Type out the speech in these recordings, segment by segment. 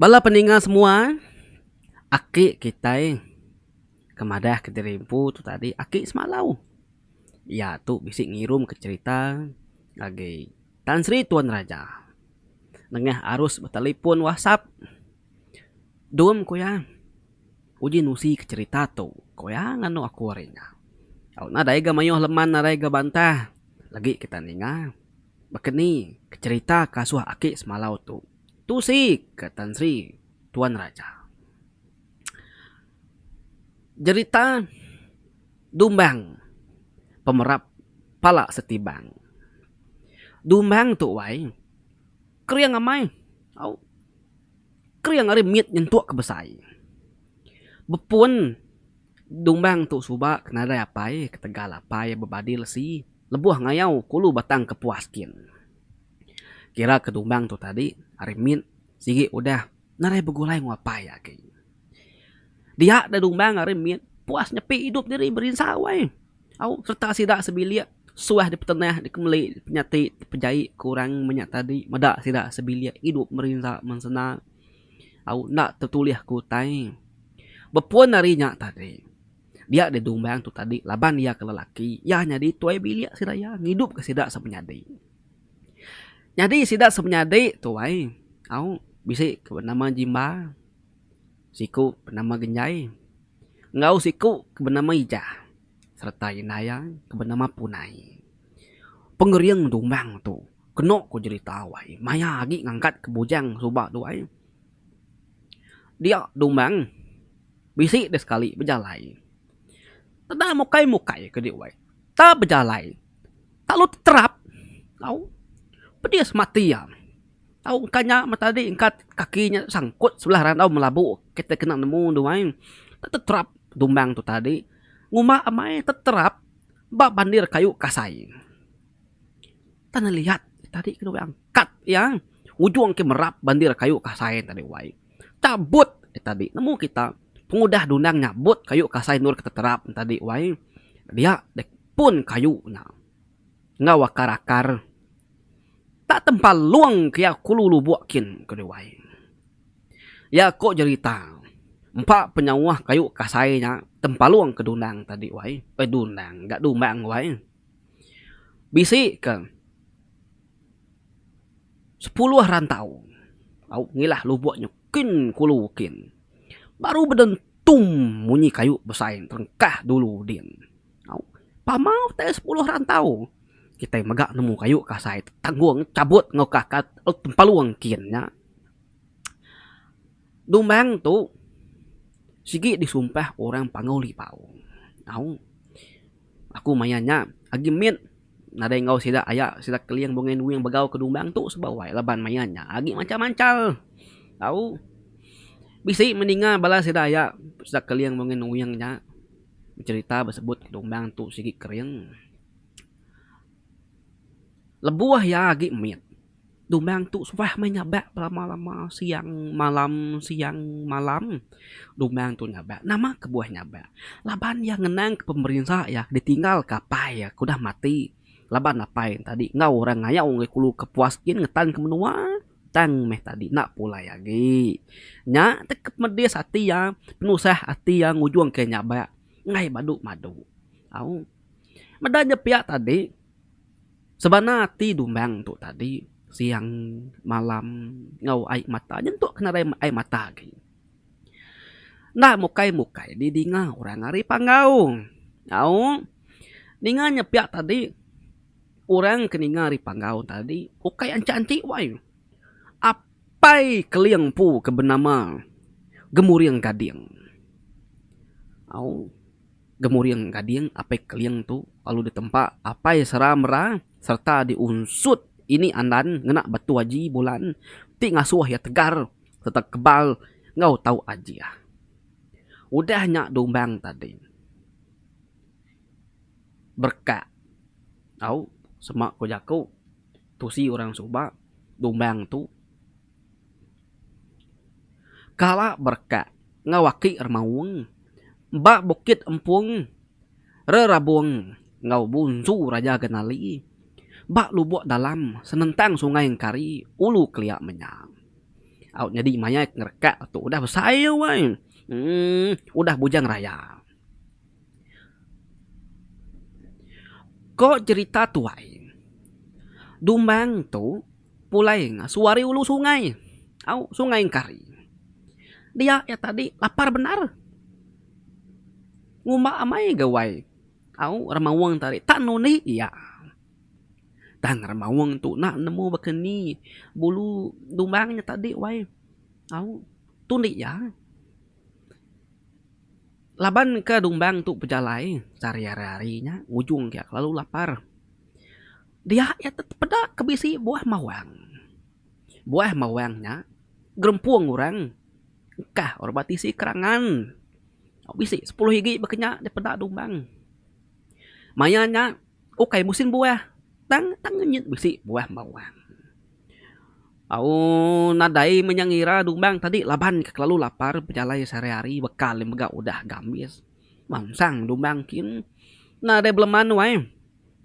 Bala peninga semua, aki kitai ke madah ke diri empu tu tadi aki semalau. Iya tu bisi ngirum ke cherita ngagai Tan Sri Tuan Raja nengah arus betelefon whatsapp. Dum ku iya, uji nusi ke cherita tu, ku iya nganu aku ari nya. Au nadai ga mayuh leman nadai ga bantah lagi kita ninga. Baka ni ke cherita ke asuh aki semalau tu. Tusi ke Tan Sri Tuan Raja. Jerita Dumbang Pemerap Pala Setibang. Dumbang tu wai kering amai au kering ari mit nyentuk ke besai. Bepun Dumbang tu suba ke nadai apai ketegal apai bebadi lesi lebuh ngayau kulu batang Kepuas kin. Kira ke Dumbang tu tadi ari mit sigi udah nadai begulai enggau apai agi. Dia da Dumbang ari mit puas nyepi idup diri merinsa weh. Au sereta sida sebilik suah dipetenah dikemeli penyati dipejai ke orang menya tadi meda sida sebilik idup merinsa mensena au enda tetulih ke utai. Bepun ari nya tadi dia da Dumbang tu tadi laban iya ke lelaki iya nyadi tuai bilik sida iya ngidup ke sida semenyadi. Nyadi sida semenyadi tu ai au bisi ke benama Jimba, siku benama Genjai enggau siku ke benama Ijah sereta indai iya ke benama Punai. Pengering Dumbang tu kenu ku jerita wai maya agi ngangkat ke bujang suba tu ai. Dia Dumbang bisi deh sekali bejalai. Teda mukai mukai ke diwai tak bejalai. Lalu terap tau pedis mati iya. Tau engka nya meh tadi engka kaki nya sangkut sebelah randau melabu kitai kena nemu tu ai. Teterap dumbang tu tadi ngumba amai teterap ba bandir kayu kasai. Tan ne liat tadi ke dua angkat iya ujung ke merap bandir kayu kasai tadi wai. Tabut tadi nemu kita pengudah dundang nyabut kayu kasai endur ke teterap tadi wai dia deh. Pun kayu nya enggau akar-akar tak tempalung ke iya kulu lubuk kin ke diwai. Iya ko jerita empa penyauh kayu kasai nya tempalung ke dundang tadi wai eh dundang ga dumbang wai. Bisi ke sepuluh rantau au ngilah lubuk nya kin kulu kin baru bedentum munyi kayu besai terengkah dulu din. Au. Pama utai sepuluh rantau. Kitai mega nemu kayu kasai tanggung chabut enggau kakat tempalung kin nya. Dumbang tu sigi disumpah orang Panggau Libau. Au. Aku maya nya agi mit nadai enggau sida aya sida Keling Bungai Nuing begau ke dumbang tu suba wai laban maya nya agi manchal manchal. Au. Bisi meninga bala sida aya sida Keling Bungai Nuing nya. Becherita besebut Dumbang tu sigi kering. Lebuh iya agi mit, Dumbang tu suah meh nyabak belama-lama siang malam siang malam. Dumbang tu nyabak. Nama kebuah nyabak? Laban iya ngenang ke pemerinsa iya ditinggal ke apai iya ke udah mati laban apai iya tadi enggau orang ngayau ngagai kulu Kepuas gin ngetan ke menua. Tang meh tadi enda pulai agi. Nya te ke pemedis ati iya, penusah ati iya ngujung ke nyabak enggai badu madu. Au. Meda nya pia tadi, sebana ati Dumbang tu tadi siang malam enggau ai mata nyentuk ke nadai ai mata agi. Enda mukai-mukai didinga orang ari Panggau. Au. Ninga nya pia tadi. Orang ke ninga ari Panggau tadi ukai anchi-anchi wai. Apai Keling empu ke benama Gemuring Gading. Au Gemuring Gading apai Keling tu lalu ditempa Apai Sera Mera sereta diunsut ini Andan ngena batu aji bulan ti ngasuh iya tegar sereta kebal enggau tau ajih. Udah nya Dumbang tadi. Berekak tau sema ku jaku tusi orang suba dumbang tu kala berekak enggau aki remaung ba bukit empung rerabung enggau bunsu raja genali ba lubok dalam senentang sungai engkari ulu kelia menya. Au nyadi maya ke ngerekak tu udah besai wai. Uhh udah bujang raya. Ko jerita tuai, Dumbang tu pulai ngasu ari ulu sungai. Au sungai Engkari. Dia iya tadi lapar bendar. Ngumba amai ga wai. Au remaung tadi tak nundi iya. Tang remaung tu enda nemu baka ni bulu dumbang nya tadi wai. Au tundi iya. Laban ke dumbang tu bejalai sehari-hari nya ngujung ke kelalu lapar. Dia iya tepeda ke bisi buah mawang. Buah mawang nya gerempung orang engkah orang ba tisi kerangan. Bisi sepuluh igi baka nya dipeda dumbang. Maya nya ukai musin buah tang tang ngenyit bisi buah mawang. Au nadai meh nya ngira dumbang tadi laban ke kelalu lapar bejalai sehari-hari bekal mega udah ga ambis. Mansang dumbang kin nadai beleman wai.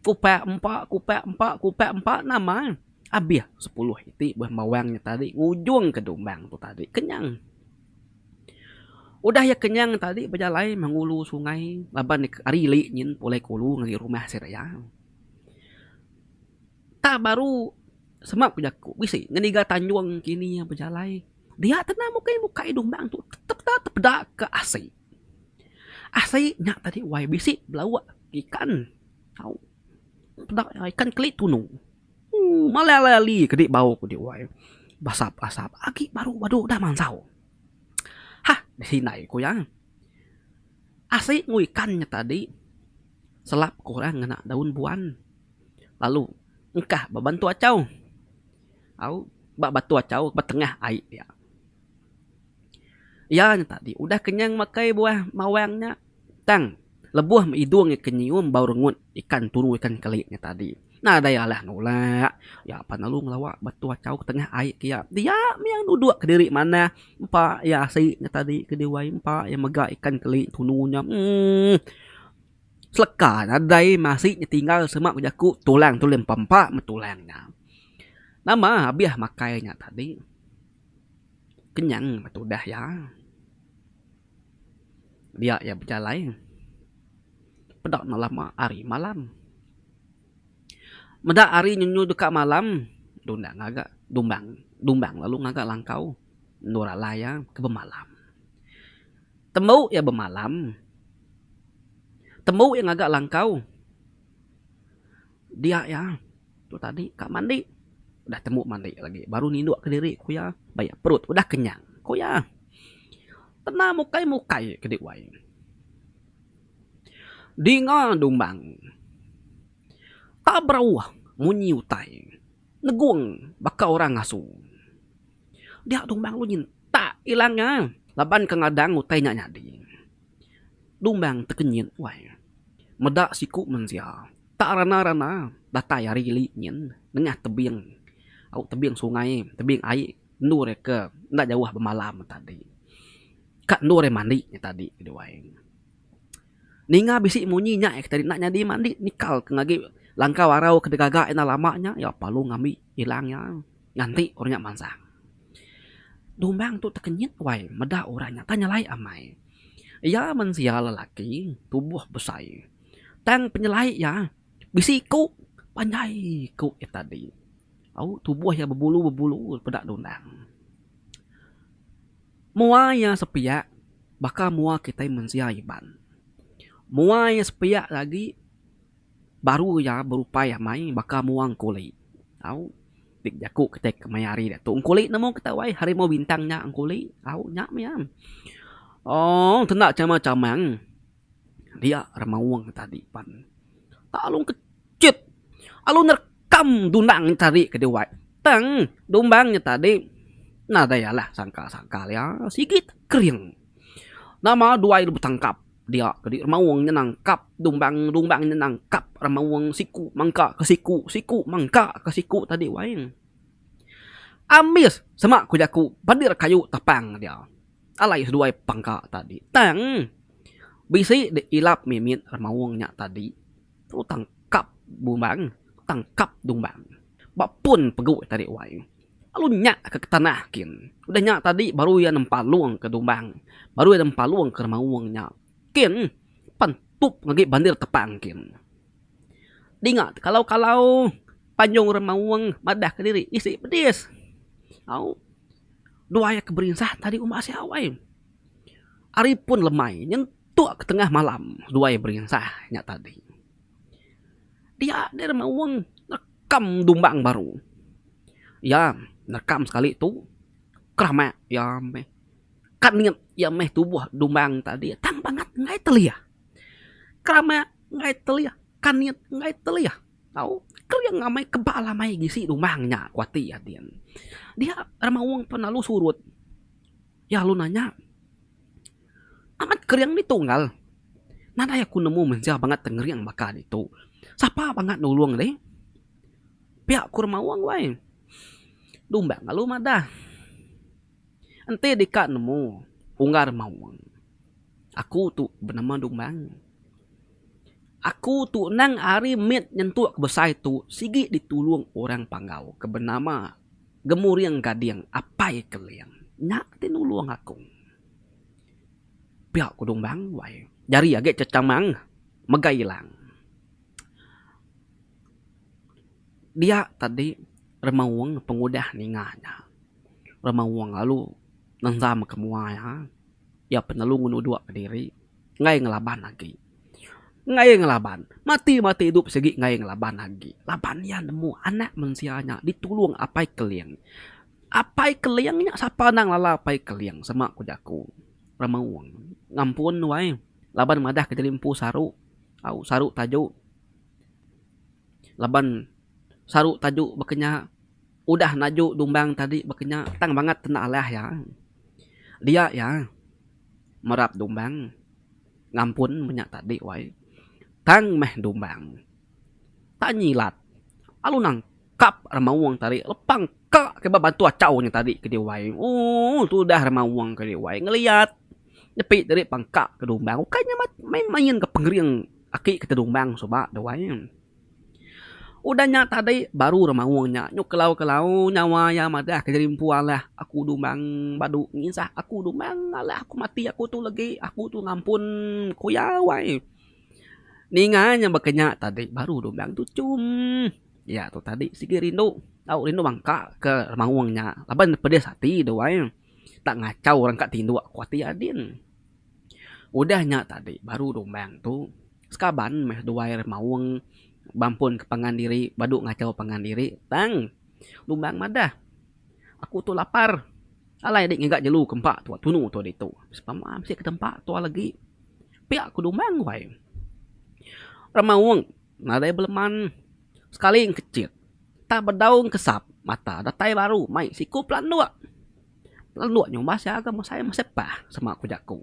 Kupak empa kupak empa kupak empa nama abih sepuluh iti buah bawang nya tadi ngujung ke dumbang tu tadi kenyang. Udah iya kenyang tadi bejalai mengulu sungai laban ari ili nyin pulai ke ulu ngagai rumah sida iya. Tak baru sema ku jaku bisi ngeniga tanjung kini iya bejalai dia tenang mukai mukai dumbang tu tetap tepeda ke asi. Asi nya tadi wai bisi belauk ikan tau peda iya ikan keli tunu ooh malai alai ali kedi bau kedi wai basap asap agi baru badu udah mansau. Hah disindai ku iya. Asi enggau ikan nya tadi selap ku orang ngena daun buan lalu engkah ba bantu achau au ba batu achau ba tengah ai dia. Iya nya tadi udah kenyang makai buah mawang nya tang lebuh idung iya ke nyium bau rengut ikan tunu ikan keli nya tadi nadai alah nulak iya pan lalu ngelawa batu achau ke tengah ai ke iya. Dia mih duduk kediri manah empa iya asi nya tadi ke diwai empa iya mega ikan keli tunu nya uhh seleka nadai meh asi nya tinggal sema ku jaku tulang tu empa empa meh tulang nya. Nama abih makai nya tadi. Kenyang meh tudah iya. Dia iya bejalai peda ne lama hari malam. Meda hari nyu deka malam dunda ngaga dumbang dumbang lalu ngaga langkau endur alai iya ke bemalam. Tembu iya bemalam tembu iya ngaga langkau dia iya. Tu tadi ka mandi. Udah tembu mandi lagi baru ninduk kediri ku iya ba iya perut udah kenyang ku iya. Tena mukai mukai ke diwai. Dinga dumbang tak berauh munyi utai negung baka orang ngasu. Dia dumbang lu nyintak ilang iya laban ke ngadang utai nya nyadi. Dumbang tekenyit wai meda siku mensia. Tak rana-rana datai ari ili nyin nengah tebing au tebing sungai tebing ai endur iya ke enda jauh bemalam tadi. Ka endur iya mandi nya tadi keduai. Ninga bisi munyi nya iya ke tadi enda nyadi mandi nikal ke ngagi langkau arau ke digaga enda lama nya iya perlu ngambi ilang iya nganti orang nya mansang. Dumbang tu tekenyit wai meda orang nya tak nyelai amai. Iya mensia lelaki tubuh besai. Tang penyelai iya bisi iku panjai iku iya tadi. Au tubuh iya bebulu-bebulu peda dundang. Mua iya sepiak baka mua kitai mensia Iban. Mua iya sepiak agi baru iya berupai amai baka mua engkuli. Au ti jaku kitai kemaya hari diatu engkuli nemu kitai wai harimau bintang nya engkuli. Au nya mih iya. Ooh tenda chamang-chamang. Dia remaung tadi pan alu kechit alu nerekam dundang nya tadi ke diwai tang dumbang nya tadi nadai alah sangka sangka iya sigi kering nama duai betangkap dia ke di remaung nya nangkap dumbang dumbang nya nangkap remaung siku mangka ke siku siku mangka ke siku tadi wai ambis sema ku jaku bandir kayu tapang dia. Alai seduai pangka tadi. Tang bisi dek ilap mimit remaung nya tadi lalu tangkap bumbang tangkap dumbang ba pun pegu tadi wai. Lalu nyak ke tanah kin. Udah nya tadi baru iya nempalung ke dumbang. Baru iya nempalung ke remaung nya. Kin pan tup agi bandir tepang kin. Dinga kalau-kalau panjung remaung madah ke diri isi pedis. Au duai ke berinsah tadi umbas iya wai. Ari pun lemai nyentuk ke tengah malam duai berinsah nya tadi. Dia deh remaung nekam dumbang baru. Iya nekam sekali tu keramak iya meh. Kanit iya meh tubuh dumbang tadi tang bangat enggai telih. Keramak enggai telih, kanit enggai telih. Tau kering amai kebal amai ngisi dumbang nya ku ati iya din. Dia remaung pun lalu surut. Iya lalu nanya, Amat kering ditu enggau. Nadai aku nemu mensia bangat tengering baka ditu. Sapa bangat nulung deh? Pia ku Remaung wai. Dumbang lalu madah, Enti deka nemu unggal Remaung, aku tu benama Dumbang. Aku tu endang ari mit nyentuk ke besai tu sigi ditulung orang Panggau ke benama Gemuring Gading Apai Keling nya ti nulung aku. Pia ku Dumbang wai. Jari agi chechamang megai ilang. Dia tadi Remaung pengudah ninga nya. Remaung lalu nenzam ke mua iya. Iya penelu ngenuduk kediri enggai ngelaban agi. Enggai ngelaban. Mati mati idup sigi enggai ngelaban agi. Laban iya nemu anak mensia nya ditulung Apai Keling. Apai Keling nya sapa enda ngelala Apai Keling sema ku jaku Remaung. Ngampun wai laban madah ke diri empu saru au saru taju. Laban saru taju baka nya udah naju dumbang tadi baka nya tang bangat enda alah iya. Dia iya merap dumbang. Ngampun meh nya tadi wai. Tang meh dumbang. Tak nyilat. Alu nangkap remaung tadi lepang ka ke ba bantu achau nya tadi ke diwai. Ooh tudah remaung ke diwai ngeliat nepi diri pangka ke dumbang ukai nya main main ke pengering aki ke dumbang suba tu wai. Udah nya tadi baru remaung nya nyuk kelau-kelau nyawa iya madah ke diri empu alah aku dumbang badu nginsah aku dumbang alah aku mati aku tu legi aku tu ngampun ku iya wai. Ninga nya baka nya tadi baru dumbang tu chum iya tu tadi sigi rindu tau rindu mangka ke remaung nya laban pedis ati tu wai tak ngachau orang ka tinduk ku ati adin. Udah nya tadi baru dumbang tu. Sekaban meh duai remaung bampun ke pangan diri badu ngachau pangan diri tang Lumbang madah aku tu lapar alai adi ngiga jelu ke empa tua tunu tua ditu sepama bisi ke tempa tua legi pia ku Lumbang wai. Remaung nadai beleman sekali engkechit tak bedau engkesap mata datai baru mai siku pelanduk. Pelanduk nyumbas iya ga mesai mesepah sema ku jaku.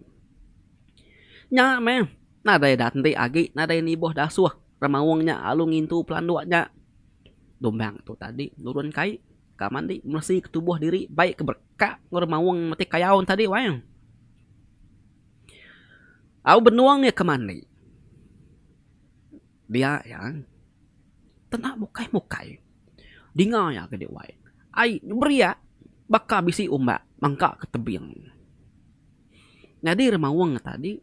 Nya meh nadai dandi agi nadai nibuh dasuh remaung nya lalu ngintu pelanduk nya. Dumbang tu tadi nurun kai ka mandi meresi ke tubuh diri baik ke berekak enggau remaung meti kayau ne tadi wai. Au benung iya ke mandi dia iya tena mukai mukai dinga iya ke wai ai beriak baka bisi umbak mangka ke tebing. Nyadi remaung tadi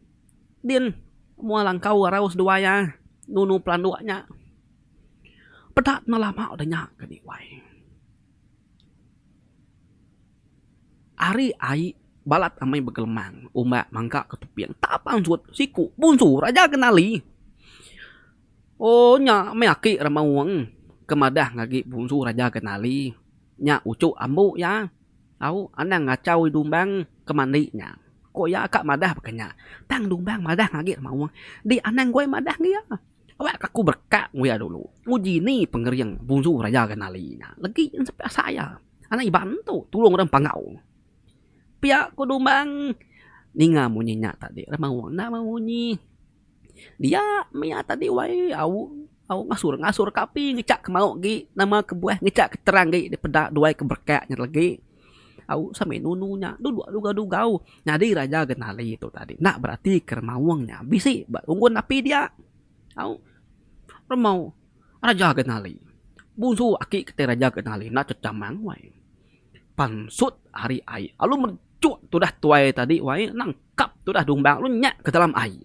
din mua langkau arau seduai iya nunu pelanduk nya. Peda enda lama udah nya ke diwai. Ari ai balat amai begelemang umbak mangka ke teping tak pansut siku bunsu raja genali. Oh nya meh aki remaung ke madah ngagi bunsu raja genali nya uchu ambu iya. Au anang ngachau dumbang ke mandi nya. Ku iya ka madah baka nya. Tang dumbang madah agi remaung di anang guai madah ngi iya. Awak ka aku berekak enggau iya dulu. Nguji ni pengering bunsu raja Genali nya. Legi ensep asai iya. Anak Iban tu tulung orang Panggau. Pia ku dumbang ninga munyi nya tadi remaung enda memunyi. Dia mia tadi wai au au ngasur ngasur ka api ngechak ke mau agi nama kebuah ngechak ke terang agi dipeda duai ke berekak nya legi au sambil nunu nya duduk dugau dugau nyadi raja genali tu tadi enda berati ke remaung nya bisi ba unggun api dia au remau raja genali bunsu aki kitai raja genali enda chechamang wai. Pansut ari ai lalu merejuk tudah tuai tadi wai nangkap tudah Dumbang lalu nyak ke dalam ai.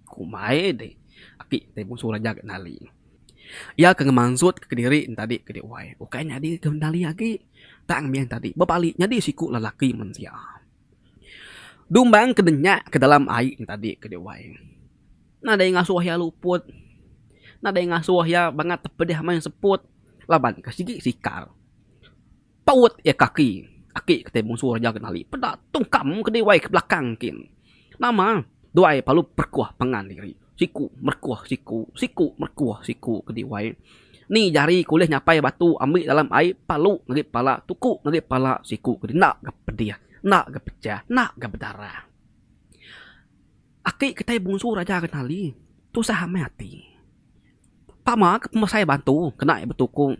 Kumbai deh aki tai Bungsu Raja Genali. Iya ke ngemansut ke kediri ne tadi ke wai ukai nyadi ke Genali agi tang mih tadi bebali nyadi siku lelaki mensia. Dumbang ke denyak ke dalam ai ne tadi ke wai. Nadai ngasuh iya luput. Nadai ngasuh iya bangat tepedih main seput laban ke sigi sikar. Paut iya kaki aki kitai munsuh raja kenali peda tungkam ke diwai ke belakang kin. Nama duai palu perekuh pangan diri. Siku merekuh siku, siku merekuh siku ke diwai. Ni jari ke ulih nyapai batu ambi dalam ai palu ngagai pala tuku ngagai pala siku ke enda ga pedih, enda ga pecah, enda ga bedarah. Aki kitai bungsu raja kenali tusah amai ati. Pama ke pemesai bantu kena iya betuku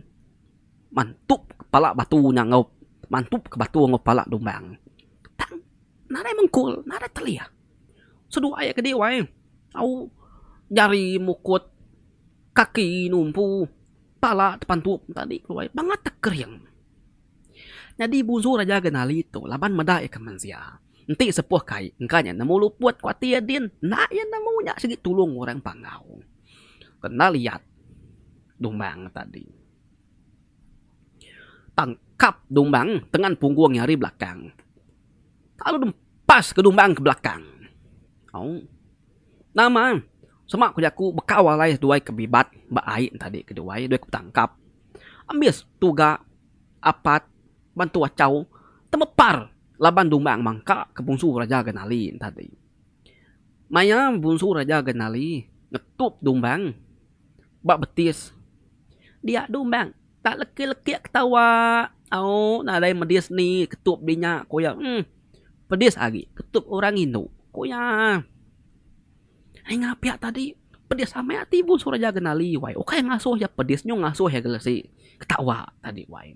mantup kepala batu nya enggau mantup ke batu enggau pala dumbang. Tang nadai mengkul nadai telih. Seduai iya ke diwai au jari mukut kaki numpu pala tepantup tadi keluar bangat tekering. Nyadi bungsu raja kenali tu laban meda iya ke mensia. Enti sepuh kai engka nya nemu luput ku ati iya din. Enda iya nemu nya sigi tulung orang Panggau. Kena liat dumbang tadi. Tangkap dumbang tengan punggung iya ari belakang. Lalu dempas ke dumbang ke belakang. Au. Nama sema ku jaku bekau alai seduai ke bibat ba ai tadi ke duai duai ke betangkap. Ambis tuga apat bantu achau temepar laban dumbang mangka ke Bungsu Raja Genali tadi. Maya Bungsu Raja Genali ngetup dumbang ba betis dia dumbang tak lekik-lekik ketawa au nadai medis ni ketup di nya ku iya uhh pedis agi ketup orang indu ku iya. Ninga pia tadi pedis amai ati Bungsu Raja Genali wai ukai ngasuh iya pedis nyu ngasuh iya gelesi ketawa tadi wai.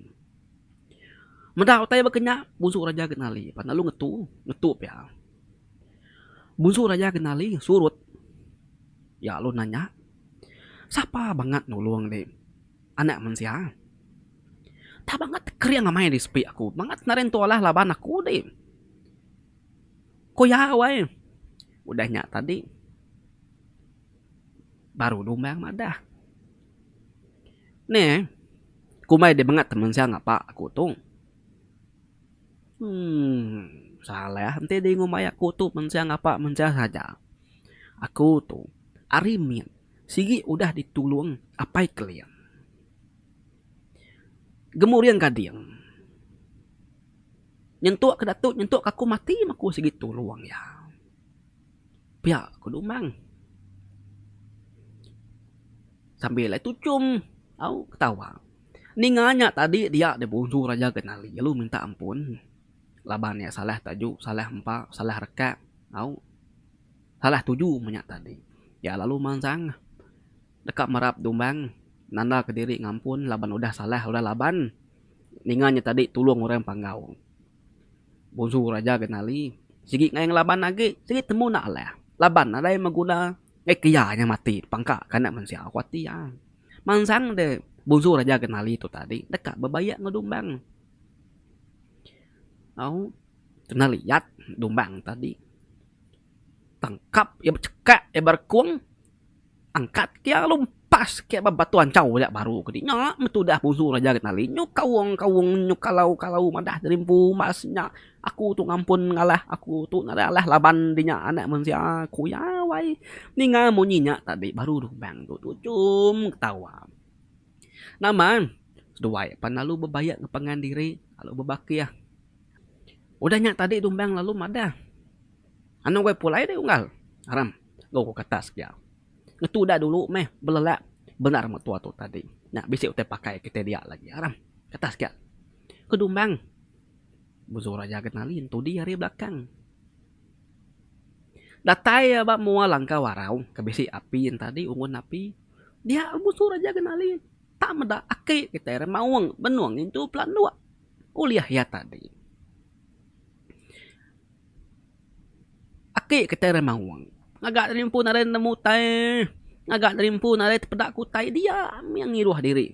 Meda utai baka nya Bungsu Raja Genali pan lalu ngetu ngetu pia. Bungsu Raja Genali surut iya lalu nanya sapa bangat nulung di anak mensia. Tak bangat kering amai di sepi aku bangat naren tualah laban aku di. Ku iya wai. Udah nya tadi baru Dumbang madah. Neh kumbai deh bengat mensia ngapa aku tu. Uhh salah enti deh ngumbai aku tu mensia ngapa mensia saja. Aku tu ari mit sigi udah ditulung apai keling. Gemuring gading. Nyentuk ke datu nyentuk ke aku mati meh aku sigi tulung iya. Pia ku Dumang. Sambil ai tuchum au ketawa. Ninga nya tadi dia deh Bungsu Raja Genali lalu minta ampun laban iya salah taju salah empa salah rekak au salah tuju meh nya tadi. Iya lalu mansang deka merap Dumbang nanda kediri ngampun laban udah salah udah laban. Ninga nya tadi tulung orang Panggau. Bungsu Raja Genali sigi ngagai ngelaban agi sigi temu enda alah laban nadai beguna ngagai ke iya nya mati pangka ke anak mensia ku ati iya. Mansang de Bungsu Raja Genali tu tadi deka bebayak enggau Dumbang. Au kena liat Dumbang tadi tangkap iya bechekak iya berekung. Angkat kia lalu empas kia ba batu anchau aja baru ke nya meh tudah Bungsu Raja Genali nyu kaung kaung nyu kalau kalau madah diri empu mas nya aku tu ngampun ngalah aku tu nadai alah laban di nya anak mensia ku iya wai ninga munyi nya tadi baru Dumbang tu tuchum ketawa. Nama seduai pan lalu bebayak ngan pangan diri lalu bebakih. Udah nya tadi Dumbang lalu madah. Anu wai pulai deh unggal. Aram enggau ku katas pia. Ngetu da dulu meh belelak bendar mentua tu tadi. Nya bisi utai pakai kitai dia lagi. Aram katas kia. Ke dumbang Buzu Raja Genali entudi ari belakang. Datai iya ba mua langkau arau ke bisi api yen tadi ungun api. Dia Buzu Raja Genali tak meda aki kitai remaung benung ngintu pelanduk ulih iya tadi. Aki kitai ira maung ngaga diri empu nadai nemu utai ngaga diri empu nadai tepeda ku utai dia mih ngiruh diri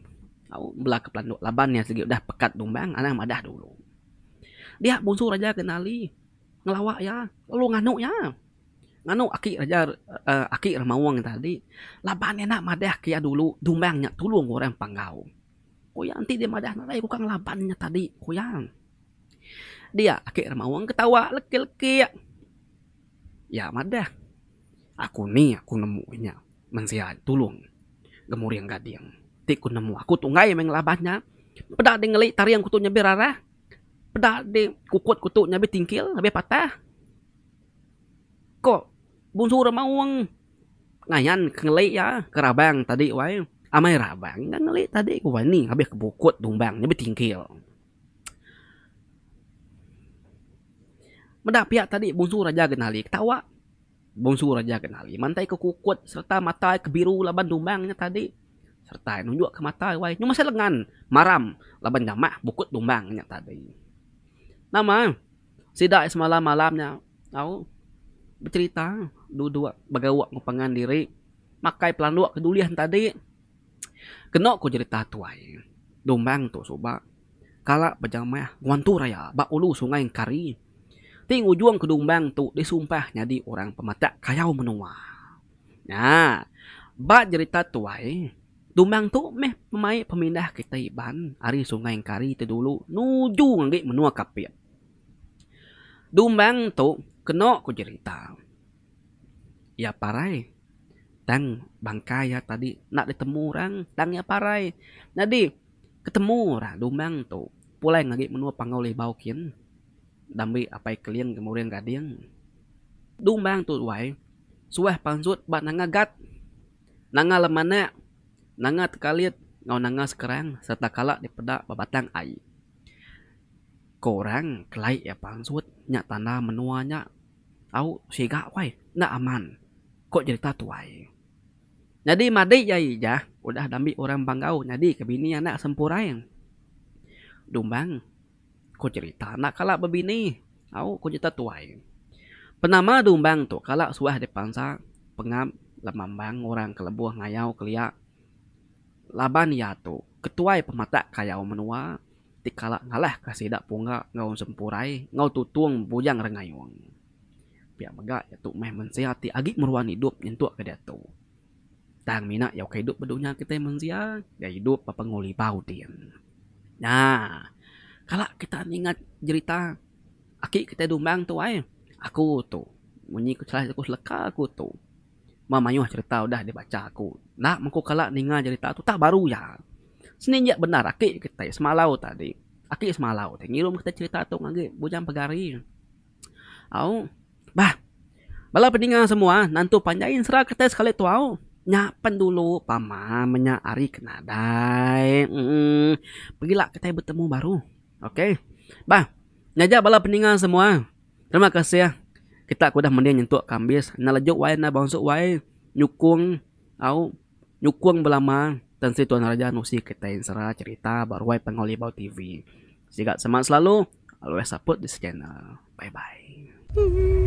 au bela ke pelanduk laban iya sigi udah pekat dumbang anang madah dulu. Dia Bunsu Raja Genali ngelawa iya lalu nganu iya. Nganu aki raja uhh aki Remaung tadi laban iya enda madah ke iya dulu Dumbang nya tulung orang Panggau. Ku iya enti dia madah nadai ku ka ngelaban nya tadi ku iya. Dia aki Remaung ketawa lekik-lekik. Iya madah aku ni aku nemu nya mensia tulung Gemuring Gading. Ti ku nemu aku tunggai meh ngelaban nya. Peda deh ngeli taring ku tu nyabih rarah. Peda deh kukut ku tu nyabih tingkil nyabih patah. Ko Bunsu Remaung ngayan ke ngeli iya ke rabang tadi wai. Amai rabang ga ngeli tadi ku wai ni abih ke bukut dumbang nya betingkil. Meda pia tadi Bunsu Raja Genali ketawa. Bunsu Raja Genali mantai ke kukut sereta mata ke biru laban dumbang nya tadi sereta nunjuk ke mata wai nyau masih lengan maram laban jamah bukut dumbang nya tadi. Nama Sida semalam-malam nya tau becherita duduk begauk enggau pangan diri makai pelanduk ke dulih ne tadi. Kenu ku jerita tuai Dumbang tu suba kala bejamah ngewantu raya ba ulu Sungai Engkari ti ngujung ke Dumbang tu disumpah nyadi orang pematak kayau menua. Nya ba jerita tuai Dumbang tu meh pemai pemindah kitai Iban ari Sungai Engkari ti dulu nuju ngagai menua Kapit. Dumbang tu keno ku jerita. Iya parai tang bangkai iya tadi enda ditemu orang tang iya parai. Nyadi ketemu orang Dumbang tu pulai ngagai menua Panggau Libau kin dambi Apai Keling ke Muring Gading. Dumbang tu wai suah pansut ba Nanga Gat. Nanga Lemanak, Nanga Tekalit enggau Nanga Sekerang sereta kala dipeda ba Batang Ai. Ko orang kelai iya pansut nya tanda menua nya au siga wai enda aman, ko jerita tuai. Nyadi madi iya ijah udah dambi orang Panggau nyadi ke bini anak Sempurai. Dumbang. Ku cherita enda kala bebini au ku cherita tuai. Penama Dumbang tu kala suah dipansa pengap lemambang orang ke lebuh ngayau kelia laban iya tu ketuai pematak kayau menua ti kala ngalahka sida pungga enggau sempurai enggau tutung Bujang Rengayung. Pia mega iya tu meh mensia ti agi meruan idup nyentuk ke diatu. Tang mina iya ukai idup ba dunya kitai mensia, iya idup ba Panggau Libau din. Nya, kala kita ninga jerita aki kitai Dumbang tu ai, aku tu munyi ku salah jaku seleka aku tu. Meh mayuh cerita udah dibacha aku. Enda meh aku kala ninga jerita tu tak baru iya. Seninjik bendar aki kitai semalau tadi, aki semalau ti ngirum kitai cerita tu ngagai Bujang Pegari. Au. Bah. Bala peninga semua nantu panjai ensera kitai sekali tu au. Nya pen dulu pama menya ari ke nadai. Emm. Pegila kitai betemu baru. Ok. Bah. Nyaja bala peninga semua. Terima kasih kita ke udah mending nyentuk ke ambis. Enda lejuk wai enda bansu wai nyukung au. Nyukung belama Tan Sri Tuan Raja nusi kitai ensera cherita ba Ruai Panggau Libau TV. Siga semangat selalu. Always support this channel. Bye bye.